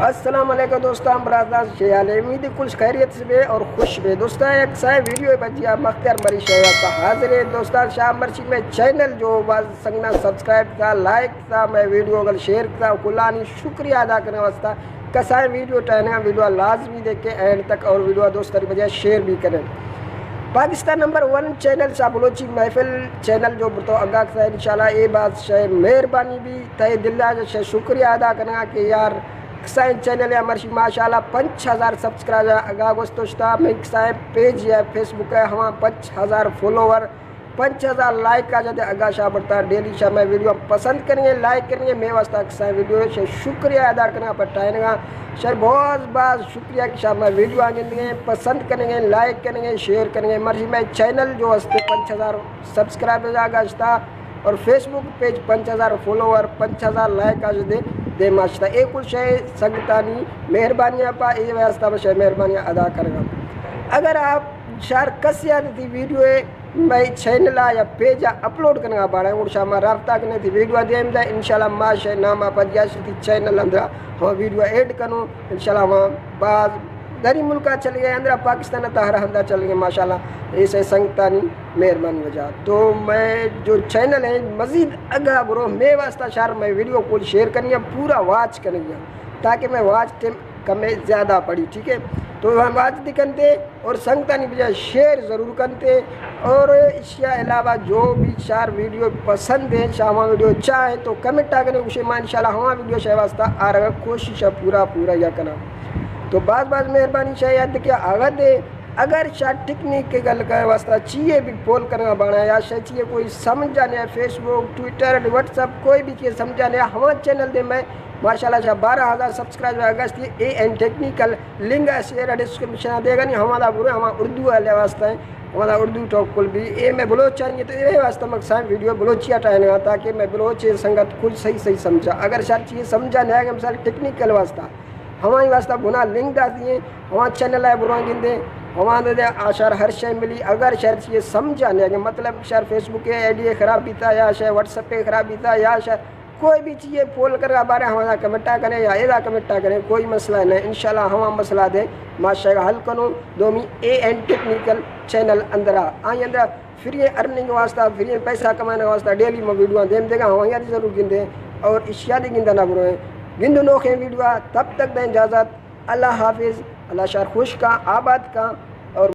السلام علیکم دوستان، برازاں، شے حال اے؟ امید کل خیریت سے بے اور خوش بے۔ دوستان، یک سائیں ویڈیو بجیا مختیار مری شے واسطہ حاضر ہے۔ دوستان، شاہ مرشی میں چینل جو باز سنگنا سبسکرائب تا، لائک تا، میں ویڈیو اگر شیئر تا، کلانی شکریہ ادا کرنے واسطہ۔ کسائیں ویڈیو ٹائنا ویڈیو لازمی دیکھیں اینڈ تک اور ویڈیو دوستانی بجا شیئر بھی کریں۔ پاکستان نمبر ون چینل شاہ بلوچی محفل چینل جو برتو اگا کسا انشاءاللہ اے باز شے مہربانی بھی تہ دل ءَ شے شکریہ ادا کنگا کہ یار کسائیں چینل یا مرشی ماشاءاللہ پنچ ہزار سبسکرائبر اگا گوستو شتا، میں کسائیں پیج یا فیس بک ہے ہما پنچ ہزار فالوور، پنچ ہزار لائک آ جدے اگا شاہ برتا ڈیلی شاہ میں ویڈیو پسند کریں گے، لائک کریں گے، میں واسطہ کسائیں ویڈیو شے شکریہ ادا کرنا پٹائیں گا۔ شے باز باز شکریہ کہ شاہ میں ویڈیو آ گندگے، پسند کریں گے، لائک کریں گے، شیئر کریں گے۔ مرشی میں چینل جو ہستے پنچ ہزار سبسکرائبر آ گشتا اور فیس بک پیج پنچ ہزار فالوور، پنچ ہزار لائک آج دے دے ماشتا۔ اے کل شے سنگتانی مہربانی پا اے واسطہ بشے مہربانی ادا کرگا۔ اگر آپ شار کس یاد تھی ویڈیو ہے میں چینل آ یا پیج آ اپلوڈ کرنا باڑا اور شاما رابطہ کرنے تھی ویڈیو دیم دا انشاءاللہ ما شے نام آ پجیا شتی چینل اندرا ہم ویڈیو ایڈ کنو انشاءاللہ ہم باز دری ملکا چل گئے اندرا پاکستان تا ہر ہندا چل گئے ماشاءاللہ۔ ایسے سنگتانی مہربانی وجہ تو میں جو چینل ہے مزید اگا برو میں واسطہ شار میں ویڈیو کول شیئر کرنی ہے پورا واچ کرنی ہے تاکہ میں واچ ٹائم کمے زیادہ پڑی، ٹھیک ہے؟ تو ہم واچ دی کنتے اور سنگتانی بجائے شیئر ضرور کنتے اور اشیا علاوہ جو بھی شار ویڈیو پسند ہیں شاہ ہما ویڈیو چاہیں تو کمنٹ آ کنے گوشے ما انشاءاللہ ہما ویڈیو شے واسطہ آ رہا کوشش ہے پورا پورا یا کنا۔ تو باز باز مہربانی شے یاد کہ آگا دے اگر شاہ ٹیکنیک کے گل کا واسطہ چیئے بھی پول کرنا بانا یا شاہ چیئے کوئی سمجھا نہیں فیس بک ٹویٹر واٹس اپ کوئی بھی چیئے سمجھا نہیں ہما چینل دے میں ماشاءاللہ شاہ بارہ ہزار سبسکرائبر اگست اے این ٹیکنیکل لنک ءَ شیئر ءَ ڈسکرپشن ءَ دیگا نی ہمادا برو ہما اردو ءَ لے واسطہ ہیں ہمادا اردو ٹاک کل بھی اے میں بلوچ آنی تو اے واسطہ مکسائیں ویڈیو بلوچی ءَ ٹائنگا تاکہ میں بلوچ سنگت کل صحیح صحیح سمجھا اگر شر چیز سمجھا نہیں آگے مثال ٹیکنیکل واسطہ ہمائی واسطہ بنا لنک داتی ہیں ہما چینل ءَ برو گندے ہما دے آشار ہر شے ملی اگر شر چیز سمجھا نہیں آگے مطلب شر فیس بک ءِ آئی ڈی خراب بیتا یا شے واٹس ایپ خراب بیتا یا شے کوئی بھی چیئے پول کرگا بارے ہمارا کمنٹا کریں یا ایدا کمنٹا کریں کوئی مسئلہ نہیں انشاءاللہ ہما مسئلہ دے ما شے حل کنوں۔ دومی اے این ٹیکنیکل چینل اندرا آئی اندرا فری ارننگ واسطہ فری پیسہ کمانے واسطہ ڈیلی میں ویڈیو دیم دے گا ہم یاد ضرور گندے اور اشیا دی گندا نہ برو گندو نوخیں ویڈیو تب تک دیں اجازت اللہ حافظ اللہ شہر خوش کا آباد کا۔